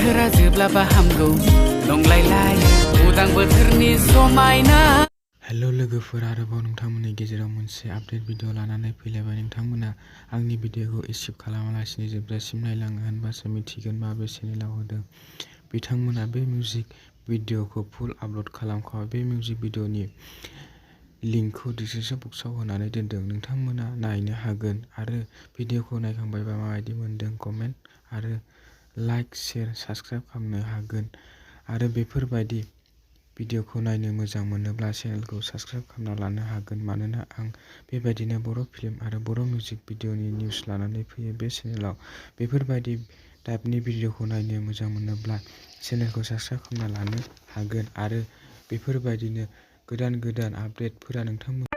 बोथोरा जोब्लाबा हामगौ नंलायलाय उदां बोथोरनि समायना। हेलो लोगोफोर, आरोबाव नोंथांमोननि गेजेराव मोनसे आपडेट भिडिअ लानानै फैलायबाय। नोंथांमोना आंनि भिडिअखौ इसिप खालामालासिनो जोबजासिम नायलाङो होनबासो मिथिगोन माबे चेनेलाव होदों। बिथांमोना बे मिउजिक भिडिअखौ फुल आपल'ड खालामखाबाय। बे मिउजिक भिडिअनि लिंकखौ डिसक्रिपशन बक्सआव होनानै दोनदों, नोंथांमोना नायनो हागोन। आरो भिडिअखौ नायखांबायबा माबायदि मोनदों कमेन्ट आरो लाइक, शेयार, साबस्क्राइब खालामनो हागोन। आरो बेफोरबायदि भिडिअखौ नायनो मोजां मोनोब्ला चेनेलखौ साबस्क्राइब खालामना लानो हागोन, मानोना आं बेबायदिनो बर' फिल्म आरो बर' मिउजिक भिडिअनि निउस लानानै फैयो बे चेनेलाव। बेफोरबायदि टाइपनि भिडिअखौ नायनो मोजां मोनोब्ला चेनेलखौ साबस्क्राइब खालामना लानो हागोन। आरो बेफोरबायदिनो गोदान गोदान आपडेटफोरा नोंथांमोन